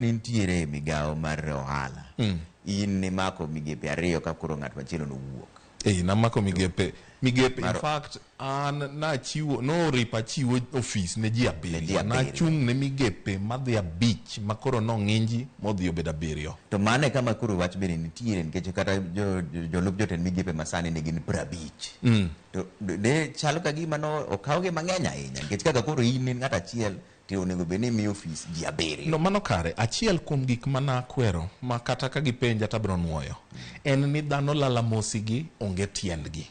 Nintiere e migawo mar ohala. In nimako migepe ariyo ka koro ng'at machielo nowuok. Eh, namako migepe migepe in fact an nachiwo noripo achiwo ofis ne ji abiriyo. Nachung' ne migepe madhi abich ma koro nong'inji modhi obedo abiriyo. To mano e kama koro wach bende nitiere nikech kata jolup jotend migepe masani ne gin 50. To de chalo ka gima no okawgi mang'eny ahinya nikech kaka koro in in ng'at achiel to onego bed ni imiyo ofis ji abiriyo. No, mano kare. Achiel kuom gik ma nakwero ma kata ka gipenja to abiro nwoyo en ni dhano lalamosi gi onge tiendgi.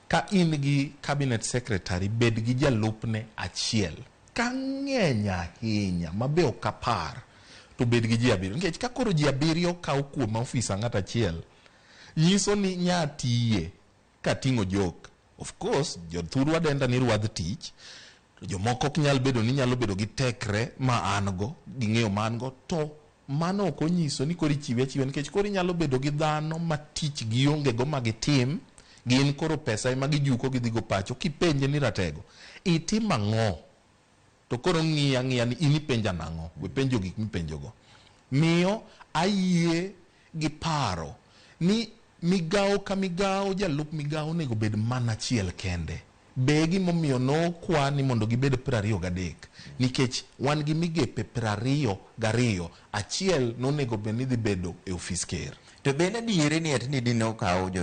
Ka in gi cabinet secretary bed gi jalupne achiel. Ka ng'eny ahinya ma be ok apar to bed gi ji abiriyo. Nikech ka koro ji abiriyo kawo kuoma ofisa ng'ato achiel, nyiso ni nya tiye kating'o jok. Of course, jothurwa denda ni rwadh tich, to jomoko ok nyal bedo ni nyalo bedo gi tekre ma an go, gi ng'eyo ma an go, to mano ok onyiso ni koro ichiwe achiwa nikech koro inyalo bedo gi dhano ma tich gionge go ma gitim, gin koro pesa ema gijuko gidhi go pacho, kipenje ni ratego, itimo ang'o? To koro ng'iya ang'iya ni in ipenja nang'o? We penjo gik mipenjogo. Miyo ayie gi paro ni migawo ka migawo, jalup migawo onego bed mana achiel kende. Be e gimomiyo nokwa ni mondo gibed 23 nikech wan gi migepe 22, achiel nonego bed ni dhi bedo e ofis ker. To be en adieri ni ati ni dine okaw jo.